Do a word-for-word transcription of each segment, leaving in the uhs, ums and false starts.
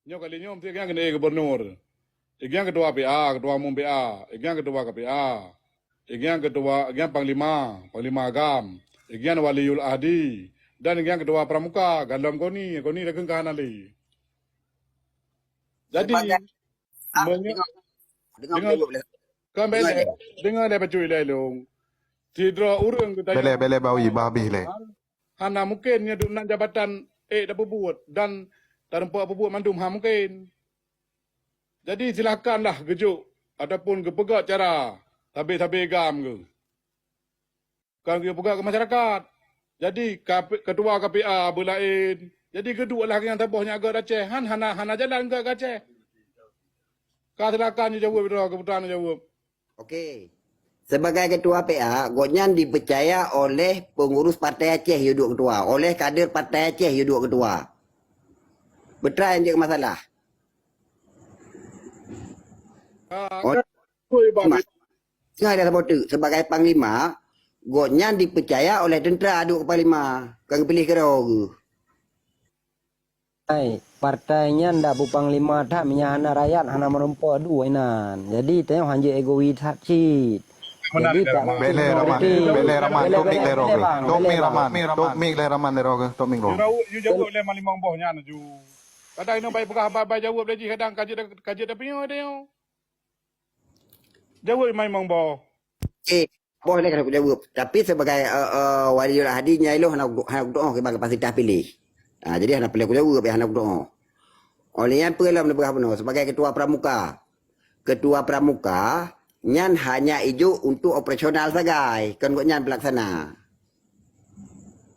Nyoe kali nyoe meusti igian keuneuk gubernur. Igian ketua P A, ketua umum P A, igian ketua K P A, igian ketua, igian panglima, panglima agam, igian waliul ahdi, dan igian ketua pramuka, galom koni, koni dageng ka hana lé. Jadi, sebagai, ah, meunyo-, dengar, dengar, dengar, dulu, boleh. Kan bèk lé, dengar lé bacut ilée lôn. Sidroe ureueng geutanyoe, bèk lé, bèk lé, Bawi, bah habéh lé. Hana mungken nyoe duek nan jabatan ék tapeubuet dan tarumpok peubuet mandum, hana mungken. Jadi silakanlah geujok ataupun geupeugöt cara sabé-sabé gam geuh. Kan geupeugah keu masyarakat. Jadi, K P, ketua K P A beulaén. Jadi, geuduek lah nyang saboh nyak gèt Aceh. Han hana, hana jalan gèt Aceh. Ka silakan jaweueb droe, keuputusan jaweueb. Oke. Sebagai ketua P A, gobnyan dipeucaya oleh pengurus Partai Aceh yue duek ketua, oleh kader Partai Aceh yue duek ketua. Peue treuk nyang jeuet masalah? Ah, oh, kan, betul, Bang. Singoh lé saboh teuk, sebagai panglima, gobnyan dipeucaya oleh teuntra duek keu panglima, kon geupiléh keudroe geuh. Hai, partai nyan dak beupanglima that, meunyo hana rakyat, hana meureumpok duek inan. Jadi, tanyoe hanjeuet egois that cit. Jadi, tak, bèk lé Raman, bèk lé Raman, top mic lé droe geuh. Top mic Raman, top mic lé Raman lé droe geuh, top mic droe. Yue jaweueb lé malimong boh nyan ju. Kadang inoe bai peugah, bai, bai jaweueb lé jih, kadang ka jeuet, ka jeuet tapiôh tanyoe. Jaweueb malimong boh. Eh, boh lé ka jaweueb. Tapi sebagai, eh, eh, waliul ahdi nyan ilôn hana, hana kudoe kiban kapasitas piléh. Ha, jadi hana peureulèe kujaweueb, hana kudoe. Oleh nyan peue lom neupeugah bunoe sebagai ketua pramuka. Ketua pramuka nyan hanya ijok untuk operasional sagai, kon gobnyan pelaksana.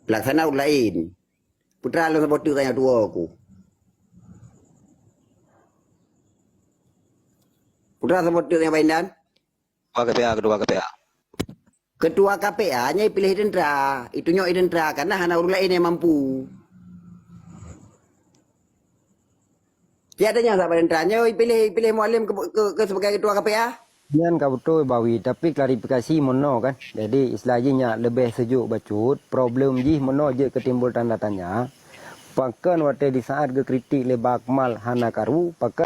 Pelaksana ureueng laén. Peue treuk lôn saboh teuk nyang tuwoe ku. Peue treuk saboh teuk nyang baindan? Ketua K P A, ketua K P A. Ketua K P A nyan ipiléh teuntra, itunyok i teuntra, karena hana ureueng laén nyang mampu. Tiada nyang saban teuntra, nyoe ipiléh, ipiléh Mualem ke, ke, ke sebagai ketua K P A? Nyan ka beutôi Bawi, tapi klarifikasi meunoe kan. Jadi istilah jih nyak leubeh seujok bacut, problem jih meunoe jeuet keu timbul tanda tanya. Pakon watèe di saat geukritik lé Bang Akmal hana karu, pakon